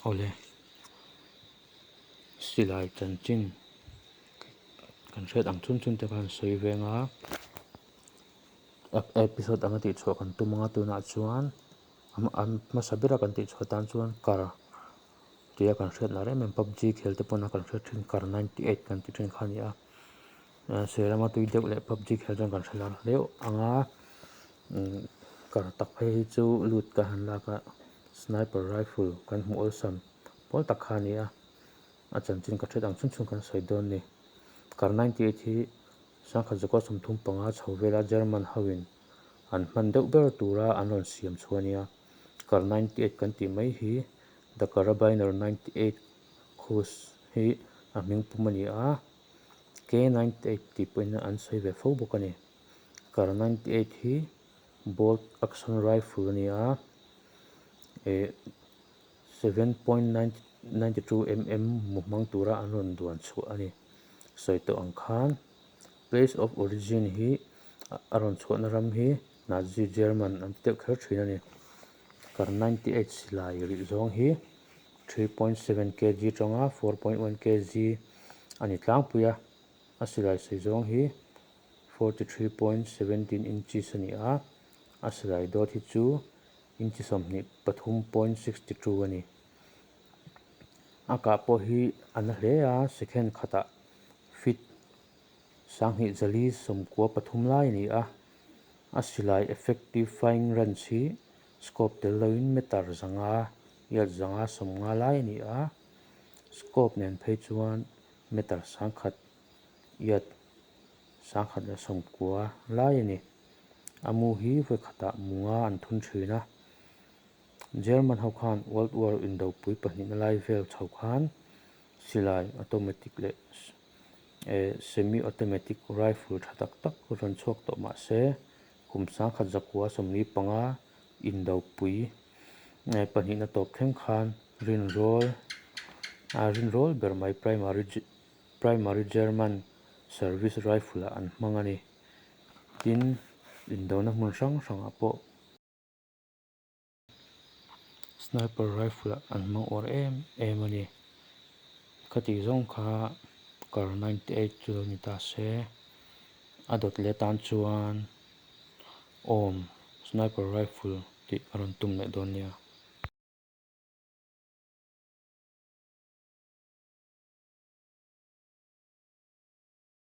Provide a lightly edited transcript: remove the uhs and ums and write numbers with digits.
Awle, silai chanchin kan hriat ang chhun chhun te khan sawi veng a, episode anga tihchhuah kan tum anga tunah chuan a hmasa bera kan tihchhuah tan chuan car tia kan hriat lar em em pubg khel te pawn a kan hriat thin car 98 kan ti thin kha a ni a silai lama tui deuh leh pubg khel chuan kan hre lar hle ang a car tak phei hi chu lut ka han lak a sniper rifle kan hmuh awlsam pawl tak kha a ni a a chanchin ka hriat ang chhun chhun kan sawi dawn a ni car 98 hi sangkhat zakua 35 chho vela German ho in an hman deuh ber tura an rawn siam chhuah a nia. Kar 98 kan tih mai hi The Karabiner 98 Khush hi a hming pum a ni a, K98 tih pawhin an sawi ve fo bawk a ni. Kar 98 hi bolt action rifle a ni a, eh 7.92 mm mu hmang tura an rawn duan chhuah a ni. Sawi tawh ang khan place of origin hi a rawn chhuahna ram hi Nazi German an ti deuh kher thin a ni. Kar 98 silai rih zawng hi 3.7 kg atanga 4.1 kg a ni tlangpui a, a silai sei zawng hi 43.17 inches a ni a, a silai dawt hi chu inchi 23.62 a ni. A kah pawh hi a na hle a, second khatah feet 20 493 lai a ni a, a silai effective firing range hi scope tel loin meter 500, yard 150 lai a ni a, scope nen phei chuan meter 1000, yard 1090 lai a ni. A mu hi vawi khatah mu nga an thun thin a, German ho khan World War indopui pahnihna lai vel chho khan silai automatic leh semi automatic rifle tha tak tak rawn chhuak tawh mah se kum 1945 indopui pahnihna tawp thleng khan rinrawl a rinrawl ber mai primary primary German service rifle ah an hmang a ni. Tin, indona hmun hrang hrangah pawh. Sniper rifle ah an hmang uar em em a ni. Khati zawng kha kar 98 chu lo ni ta se, a dawt leh atan chuan awm sniper rifle tih a rawn tum leh dawn nia.